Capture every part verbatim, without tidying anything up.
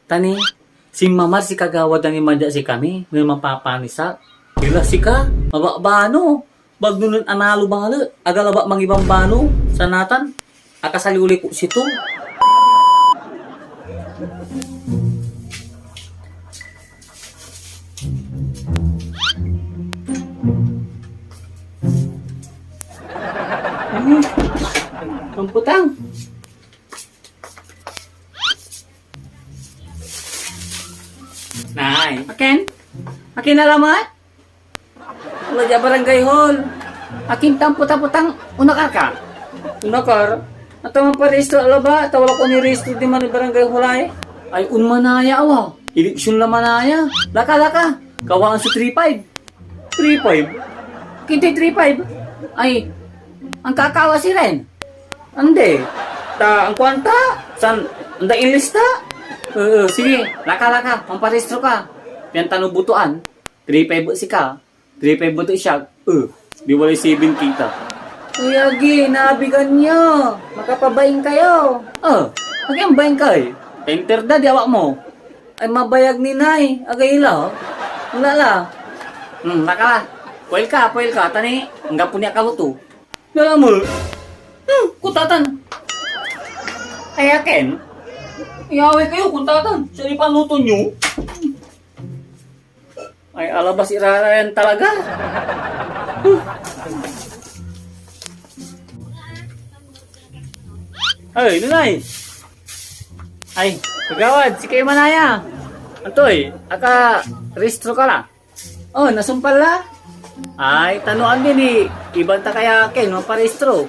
Tani, sinmamad si Kagawad tan inmad ya sikami, nen manpapanisak. Ila sika, mabakbano, bagno nen analo balet, aga labat mangibambano, sa natan, akasaliw lay kotse to. Ano? Kamputang. Nay. Akin? Akin alamat? Wala dia barangay hall. Akin tampot-tampotang onakar ka? Onakar? Ata manparehistro a laba, ta wala ko nirehistro diman ed barangay hall ay. Ay, on manaya awa. Eleksyon la manaya. Laka, laka. Kawaan so three five. Three five? Kintay three five? Ay, angkakawa sirin? Andi. Ta, angkuanta? San, anda inlista? Oo, sige. Laka, laka. Manparehistro ka. Pian tano botoan. Three five et sika. Three five et siak. Eh, di walay seven kita. Ay, agi, naabigan yo. Makapabaing kayo. Ah, agi ang baing ka eh. Enter da, di awak mo. Ay, mabayag ni Nay. Agay la. Wala la. Hmm, naka la. Puel ka, puel ka. Tani, anggapo ni akaluto. Wala mo. Hmm, kutatan. Ay, akin. Iyaway kayo, kutatan. Siya ni paluto nyo. Ay, alabas irarayan talaga. Hmm. Ay, Nunay. Ay, kagawad, si kayo manaya. Antoy, aka rehistro ka la? Oh, nasumpal la? Ay, tanoan din eh. Iban ta kaya ken, maparehistro.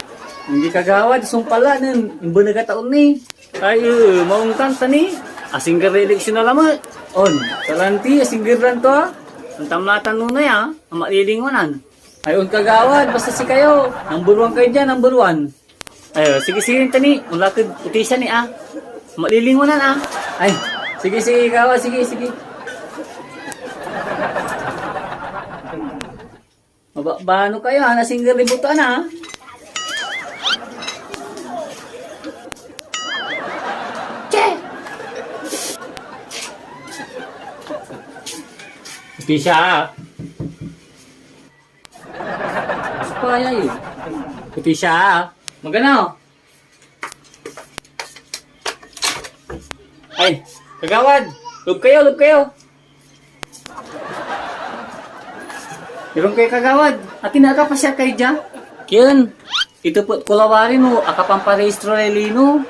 Hindi kagawad, sumpal la nen, imbeneg a taon ni. Ay, eh, maungtan ta ni. Asingger na eleksyon na lamet. On, kalanti, asingger lan to, ah. Antam la tan nunay, ah. Amalilingwanan. Ay, on kagawad, basta si kayo. Number one kayo dyan, number one. Ay, oh, sige, sige, tani. Wala ka, puti siya ni, ah. Malilingwanan, ah. Ay, sige, sige, ikaw, ah, sige, sige. Mababano kayo, ah, nasingger ni buto, ah. Che! Puti siya, ah. Supaya eh. Puti siya, ah. Magana, oh. Ay, kagawad. Loob kayo, loob kayo. Irong kayo, kagawad. Akin na akapasyar kayo dyan? Kiyan, itepet ko lawari no, akapamparehistro lay Lino.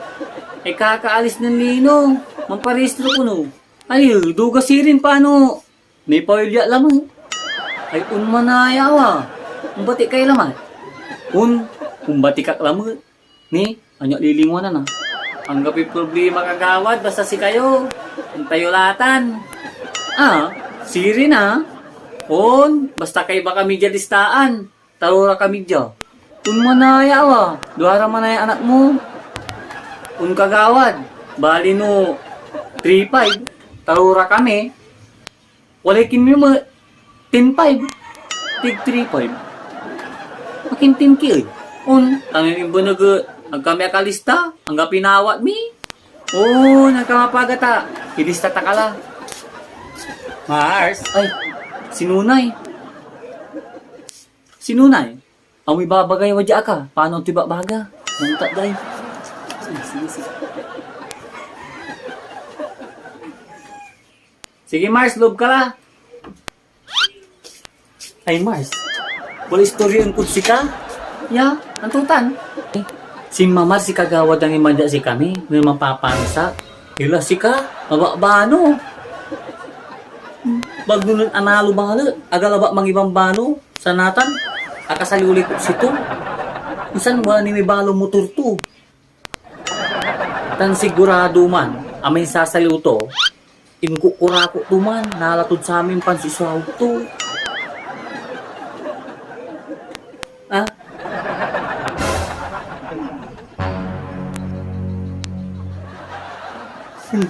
Ay kakaalis nen Lino. Mamparehistro ko no. Ay, duga sirin pa no. May paulya lamet. Ay, on manaya awa. Ombati kay lamet. On, ombati kak lamet. Ni, anya lilingwanan, ah. Anggapoy problema, kagawad, basta si kayo. Antayo latan. Ah, sirin, ah. On, basta kay baka mi dia listaan. Talo ra kami dia. On manaya awa, duara manaya anak mo. On kagawad, bali no three five, talo ra kami. Walay kinmi met, ten five, tig three five. Akin ten K ey. On, tamin imbeneg et ag kami akalista, anggapoy nawat mi. On, ag ka mapaga ta, ilista ta ka la. Mars? Ay, si Nunay. Si Nunay? Amoy babagay, wadya aka. Paano ti babaga? Nantat day. Sige, sige, sige. Sige, Mars, loob ka la. Ay, Mars. Wala istorya ang kutsi ka? Ya, antotan. Sinmamad si Kagawad tan inmad ya sikami, nen manpapansa. Ila sika, mabakbano. Bagno nen analo balet, aga labat mangibambano. Sa natan, akasaliw lay kotse to. Insan wala ni may balo motor to. Tan sigurado man a mansasaliw to, inkukurako to man, nala tod samin pansisawag to. Ah? Hmm.